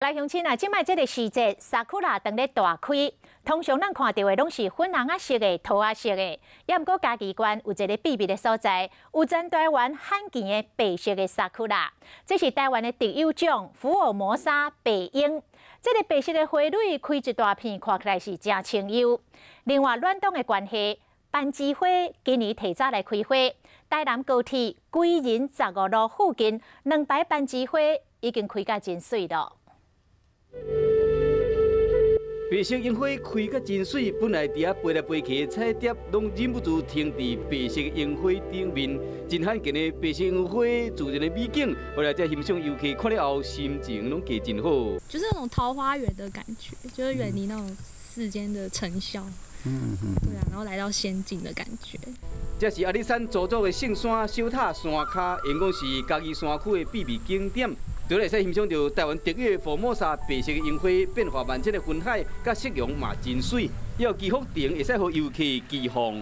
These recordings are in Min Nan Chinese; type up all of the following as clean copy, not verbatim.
來鄉親啊，這擺這个時節，桜當咧大開，通常咱看著的攏是粉紅仔色的、桃仔色的。也毋過嘉義縣有一个秘密的所在，有全台灣罕見的白色的桜。這是台灣的特有種福爾摩沙白櫻。這个白色的花蕊開一大片，看起來是誠清幽。另外，暖冬的關係，攀枝花今年提早來開花。台南高鐵歸仁15路附近兩排攀枝花已經開甲真媠囉。白色櫻花開甲真媠，本來佇遐飛來飛去的彩蝶，攏忍不住停佇白色櫻花頂面。真罕見的白色櫻花，自然的美景，予來遮欣賞遊客看了後，心情攏加真好。就是那種桃花源的感覺，就是遠離那種世間的塵囂。對啊，然後來到仙境的感覺。這是阿里山鄒族的聖山小塔山跤，因講是嘉義山區的秘密景點。除了會使欣賞著台灣特有的福摩沙白色的櫻花，變化萬千的雲海，佮色容嘛真媠。猶有祈福亭會使予遊客祈福。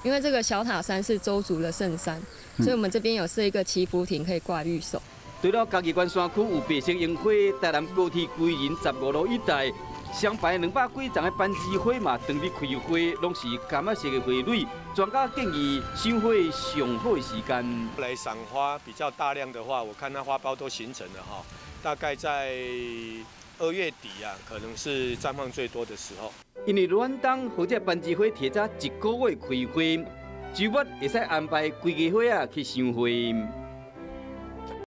因為這個小塔山是鄒族的聖山，所以我們這邊有設一個祈福亭，可以掛御守。除了嘉義縣山區有白色櫻花，台南高鐵歸仁15路一帶，雙排200幾叢的攀枝花嘛，當咧開花，攏是柑仔色的花蕊。專家建議賞花上好的時間。來賞花比較大量的話，我看那花苞都形成了哈，大概在2月底啊，可能是綻放最多的時候。因為暖冬，予這攀枝花提早一個月開花，週末會使安排規家伙仔去賞花。